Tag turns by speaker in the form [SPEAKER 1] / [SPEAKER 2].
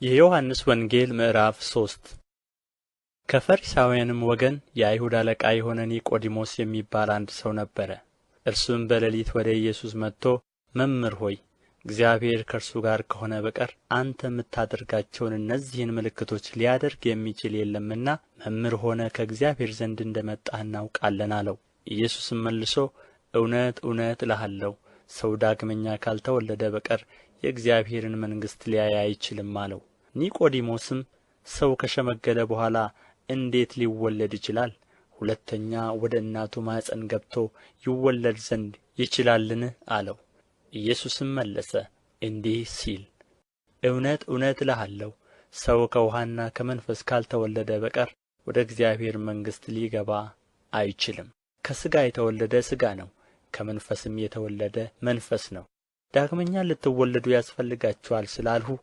[SPEAKER 1] የዮሐንስ ወንጌል ምዕራፍ 3። ከፈሪሳውያንም ወገን የአይሁድ አለቃ የሆነ ኒቆዲሞስ የሚባል አንድ ሰው ነበረ። እርሱም በሌሊት ወደ ኢየሱስ መጥቶ መምህር ሆይ፣ እግዚአብሔር ከእርሱ ጋር ከሆነ በቀር አንተ የምታደርጋቸውን እነዚህን ምልክቶች ሊያደርግ የሚችል የለምና መምህር ሆነህ ከእግዚአብሔር ዘንድ እንደ መጣህ እናውቃለን አለው። ኢየሱስም መልሶ እውነት እውነት እልሃለሁ፣ ሰው ዳግመኛ ካልተወለደ በቀር የእግዚአብሔርን መንግሥት ሊያይ አይችልም አለው። ኒቆዲሞስም ሰው ከሸመገለ በኋላ እንዴት ሊወለድ ይችላል? ሁለተኛ ወደ እናቱ ማኅፀን ገብቶ ይወለድ ዘንድ ይችላልን? አለው። ኢየሱስም መለሰ እንዲህ ሲል፣ እውነት እውነት እልሃለሁ፣ ሰው ከውኃና ከመንፈስ ካልተወለደ በቀር ወደ እግዚአብሔር መንግሥት ሊገባ አይችልም። ከሥጋ የተወለደ ሥጋ ነው፣ ከመንፈስም የተወለደ መንፈስ ነው። ዳግመኛ ልትወለዱ ያስፈልጋችኋል ስላልሁህ